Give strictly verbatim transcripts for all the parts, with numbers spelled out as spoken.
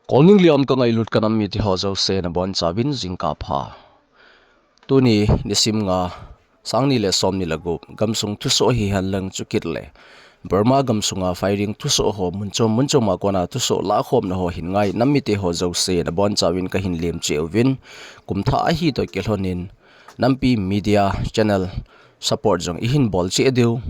Kolning liam ka ngailut ka nam mite ho jouse nabonchauvin jingkah pha. Tuni nisim nga, sang ni le som ni le gup, gamsung thusoh hihen lang chukit le Burma gamsunga firing thusoh ho mun chom mun choma kona thusoh lahkhomna ho hin ngai nam mite ho jouse nabonchauvin kahin lemcheh uvin, kumthah ahi toh kilhonin Nampi Media Channel support jong ihin bol cheh diu.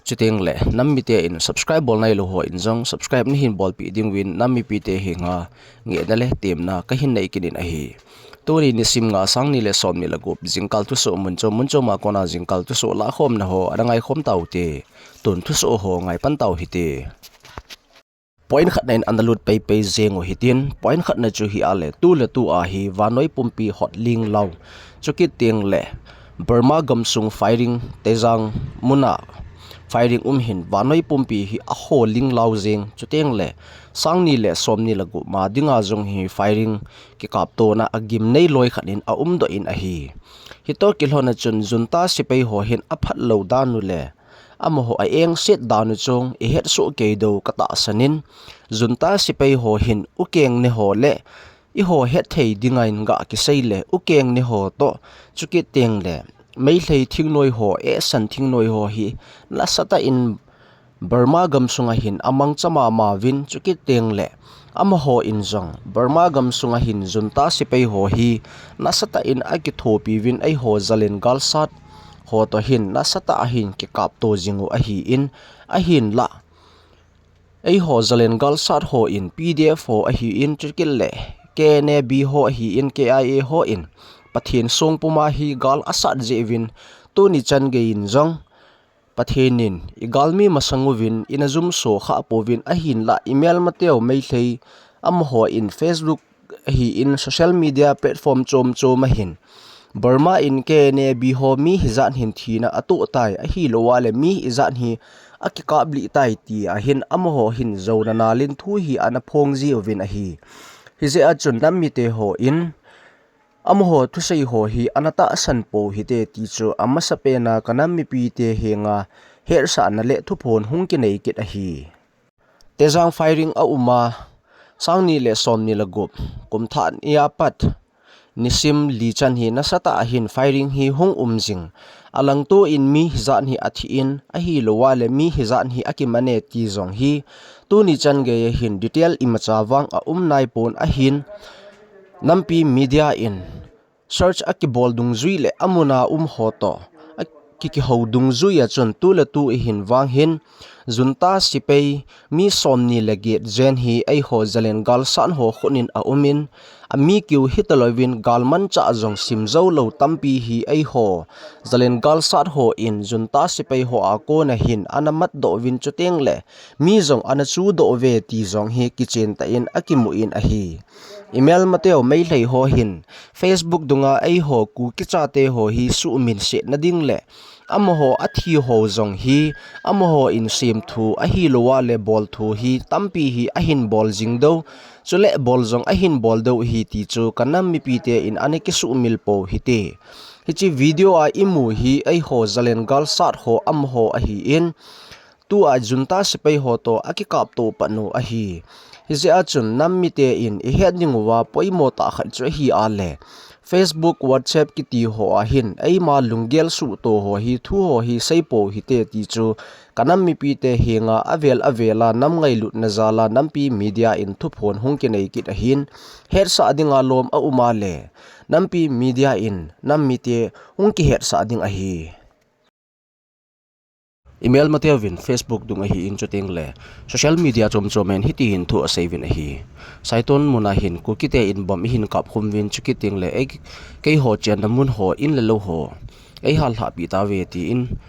Chuteng le nam mite in subscribe bol nailou hon jong subscribe neihin bolpeh dinguvin nam mipite henga ngehna le temna kahin nei kit in ahi. Tuni nisim nga, sang ni le som ni le gup, jingkah thusoh mun chom mun choma kona jingkah thusoh lahkhomna ho ana ngaikhom taute. Tun thusoh ho ngaipan tau hite. Point khatna in ana lut peipei jeng u hitin, point khatna chu hi a le, tu le tu a hi vannoi pumpi hot ling lou. Chukit teng le Burma gamsung firing, Tejang muna firing um hin vannoi pumpi hi aho ling lou jeng. Chuteng le sang ni le som ni le gup ma dinga jong hi firing kikaptona agim nei loi khat in aumdoh in ahi. Hitoh kilhon a chun junta sepai ho hin aphat lou dan u le amaho a engset dan u chun ihet soh kei diu katahsan in, junta sepai ho hin ukeng ne ho le eiho hetthei dinga in gah kisei le ukeng ne ho toh, chukit teng le Meitei thingnoi ho, esan thingnoi ho hi nasatah in Burma gamsunga hin amangcha mama uvin, chukit teng le amaho in jong Burma gamsunga hin junta sepai ho hi nasatah in akithopi uvin, eiho Zalen galsat ho toh hin nasatah a hin kikapto jing u ahi in, ahinlah eiho Zalen galsat ho in P D F ho ahi in, chukit le K N A B ho ahi in, K I A ho in Pathen song puma hi gal asat jeh uvin, tuni chan gei in jong Pathen in igalmi masang uvin ina jumso khah pouvin, ahinlah imelmateu Meitei amaho in Facebook ahi in social media platform chom chom a hin Burma in K N A B ho mi hijat hin thina atoh tai, ahilou a le mi hijat hi akikaplih tai ti a hin amaho hin jona nalin thu hi ana phong ji uvin ahi. Hijeh a chun nam mite ho in amaho thusei ho hi ana tahsan pou hite ti chu amasapen a ka nam mipite henga hetsahna le thuphon hung kinei kit ahi. Tejang firing aum a, sang ni le som ni le gup, kumthah ni a pat nisim li chan hi nasatah a hin firing hi hung um jing. Alangto in mi hijat hi athi in, ahilou a le mi hijat hi akimane ti jong hi tuni chan gei a hin detail imacha vang aum naipon ahin, Nampi Media in search akibol dungjui le amuna um ho toh akikihou dungjui a chun tu le tu a hin vang hin junta sepai mi som ni le get jen hi eiho Zalen galsat ho khut in aum in, ami kiu hitalouvin galmanchah jong sim jou lou tampi hi eiho Zalen galsat ho in junta sepai ho a kon a hin ana matdoh uvin, chuteng le mi jong ana chudoh uve ti jong hi kichen tah in akimu in ahi. Imelmateu Meitei ho hin Facebook dunga eiho Kuki chate ho hi suhminsetna ding le amaho athi ho jong hi amaho in semthu ahilou a le bolthu hi tampi hi ahin bol jing diu, chule bol jong ahin bol diu ahi ti chu ka nam mipite in ana kisuhmil pou hite. Hiche video a imu hi eiho Zalen galsat ho amaho ahi in, tua junta sepai ho toh akikapto pat u ahi. Hijeh a chun nam mite in ihet ding uva poimo tah khat chu ahi a le, Facebook, WhatsApp kiti ho a hin eima lunggel suhto ho hi thu ho hi seipou hite ti chu ka nam mipite henga avel avel a nam ngailutna jal a Nampi Media in thuphon hung kinei kit ahin, hetsah dinga lom aum a le Nampi Media in nam mite hung kihetsah ding ahi. Imelmateu vin Facebook dung ahi in, chuteng le social media chom chom in hiti hin thu asei uvin ahi. Saiton muna hin Kukite in bomb ihin kap khum uvin, chukit teng le ei, keiho chenna mun ho, in le lou ho eihal lhahpi tauve ti in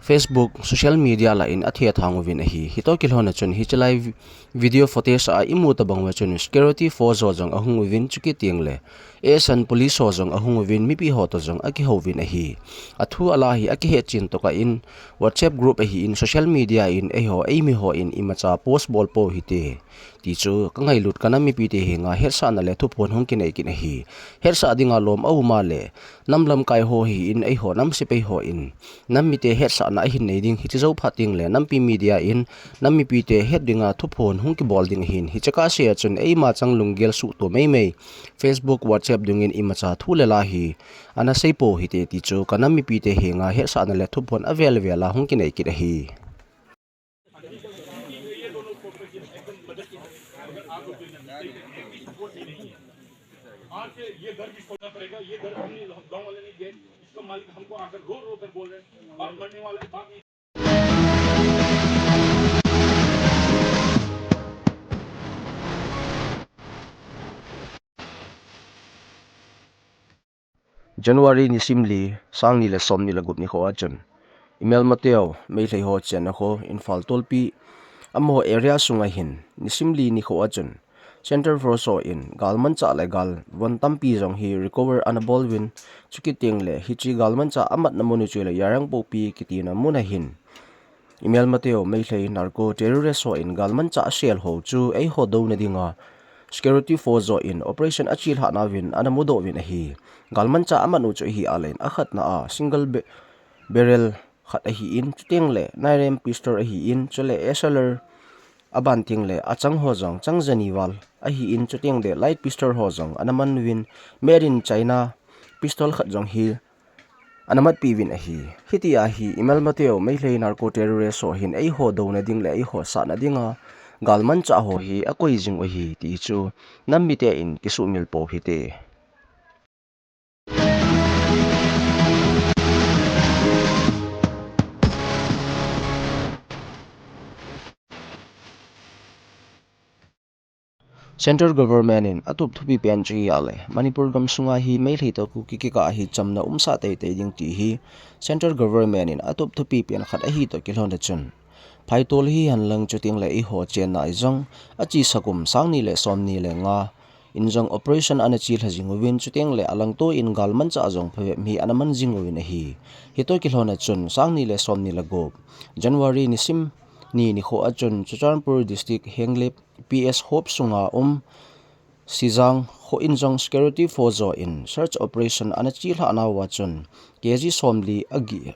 Facebook social media lah in athethang uvin ahi. Hitoh kilhon a chun hiche lai vi-, video footage a imu tabang uva chun security force ho jong ahung uvin, chukit teng le esan police ho jong ahung uvin, mipi ho toh jong akihou uvin ahi. Athu ala hi akihetchen tokah in WhatsApp group ahi in social media in eiho eimi ho in imacha post bol pou hite. Ti chu ka ngailut ka nam mipite henga hetsahna le thuphon hung kinei kit ahi. Hetsah dinga lom a um a le, nam lamkai ho hi in eiho nam sepai ho in nam mite hetsahna ahin nei ding, hiche jou phat ding le nampi media in nam mipite het dinga thuphon hung kibol ding ahin, hiche kah sea chun eima chang lunggel suhto meimei Facebook, WhatsApp dungin imacha thu le la hi ana seipo hite ti chu ka nam mipite henga hetsahna le thuphon avel vel a hung kinei kit ahi. आज से ये घर भी छोड़ना पड़ेगा, ये घर हम नहीं, हम गांव वाले नहीं दे, इसका मालिक हमको आकर रो रो कर बोल रहे हैं, बाप मरने वाला है, बाप ये January nisim li, sang ni le som ni le gup nikho a chun, Imelmateo Meitei ho chenna kho Imphal tolpi amaho area sunga hin nisim li nikho a chun Central Force ho in galmanchah le galvon tampi jong hi recover ana bol uvin, chukit teng le hiche galmanchah amatna mun u chu le Yairangpokpi kitina mun a hin Imelmateo Meitei narco terrorist ho in galmanchah asel ho chu eiho douna dinga security force ho in operation achilhah nauvin ana mudoh uvin ahi. Galmanchah amat u chu ahi a le in akhatna a single ba-, barrel khat ahi in, chuteng le nine M M pistol ahi in, chule S L R aban teng le achang ho jong chang jani val ahi in, chuteng le light pistol ho jong ana man uvin, made in China pistol khat jong hi ana matpi uvin ahi. Hiti a hi Imelmateo Meitei narco terrorist ho hin eiho douna ding le eiho sahna dinga galmanchah ho hi akoi jing u ahi ti chu nam mite in kisumil pou hite. Central Government in atup thupi pen chu ahi a le, Manipur gamsunga hi Meitei toh Kuki kikah hi chamna umsah teitei ding ti hi Central Government in atup thupi pen khat ahi toh kilhon a chun, phaitol hihen lang chuteng le eiho chenna a jong achesa kum sang ni le som ni le nga in jong operation ana chelha jing uvin, chuteng le alangto in galmanchah jong phabep hi ana man jing uvin ahi. Hitoh kilhon a chun sang ni le som ni le gup, January nisim ni nikho a chun Churachandpur District Henglep P S hop sunga um Sijang kho in jong security force ho in search operation ana chelhah nauva chun K G som li agi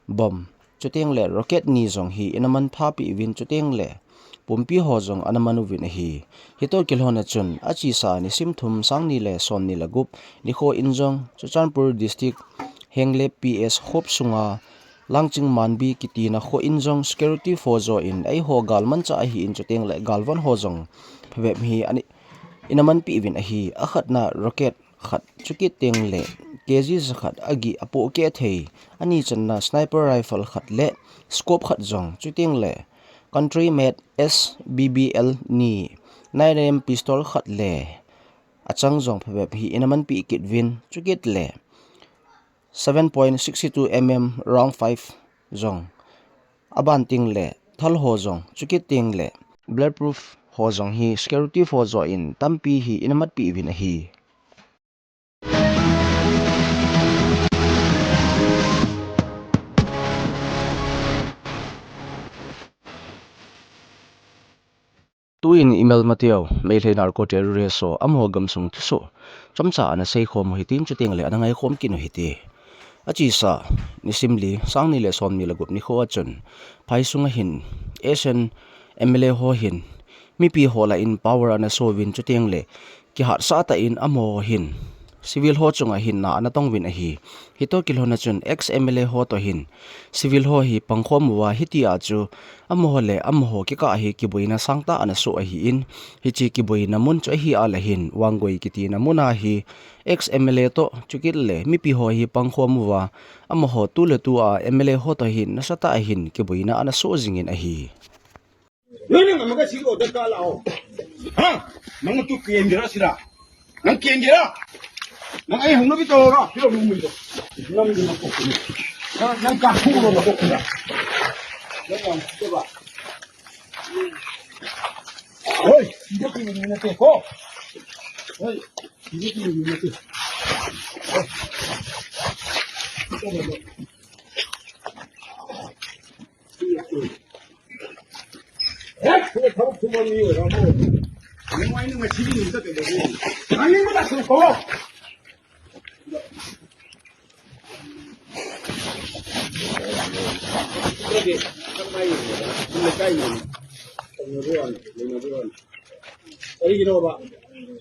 bomb, chuteng le rocket ni jong hi ana manphapi uvin, chuteng le pumpi ho jong ana man uvin ahi. Hitoh kilhon a chun achesa nisim thum sang ni le som ni le gup nikho in jong Churachandpur District Henglep P S hop sunga Langching Manbi kitina kho in jong security force ho in eiho galmanchah ahi in, chuteng le galvon ho jong phabep hi ana, ana manpi uvin ahi. Akhatna rocket khat, chukit teng le K G jakhat agi apohkeh thei, ani channa sniper rifle khat le scope khat jong, chuteng le country made S B B L ni, nine M M pistol khat le achang jong phabep hi ana manpi kit uvin, chukit le seven point six two M M round five jong, aban teng le thal ho jong, chukit teng le bulletproof ho jong hi security force ho in tampi hi ana matpi uvin ahi. Tuin Imelmateo Meitei narco terrorist ho amaho gamsung thusoh chomcha ana seikhom u hitin, chuteng le ana ngaikhom kit u hite. Achesa nisim li, sang ni le som ni le gup nikho a chun, phai sunga hin S N M L A ho hin mipi ho lah in power ana so uvin, chuteng le kihatsah tah in amaho hin civil ho chunga hin na ana tong uvin ahi. Hitoh kilhon a chun ex M L A ho toh hin civil ho hi pangkhom uva, hiti a chu amaho le amaho kikah hi kiboina sangtah ana soh ahi in, hiche kiboina mun chu ahi a le hin Wanggui kitina mun a hi ex M L A toh chukit le mipi ho hi pangkhom uva, amaho tu le tu a M L A ho toh hin nasatah a hin kiboina ana soh jing in ahi. Nang amaga silo da ka lao. Ha? Nang tu kiengira sila. Nang kiengira. Nang ai hung na bito ra. Kilo mo mo. Nang di na ko. Nang, nang ka hu lo na ko na. Nang ang ko ba. Hoy, hindi ko ni na te ko. Hoy, hindi ko ni na te. Kaigilouva.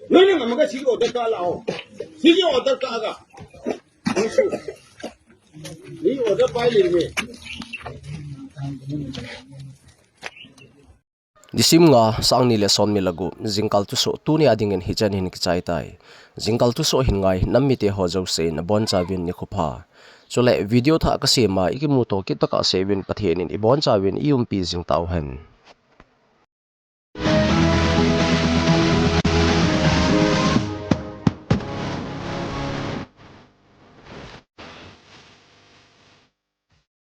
Noina ngam a ka sigi order ka la o. Sigi order ka ga. Ni order pai le me. December nga, sang ni le som ni le gup, jingkal thusoh tuni a dingin hichan hin kichai tai. Jingkal thusoh hin ngai nam mite ho jouse in abonchauvin nikho pha. Chule video thah kasem a ikimuto kit tokah seuvin Pathen in ibonchauvin iumpi jing tauhen.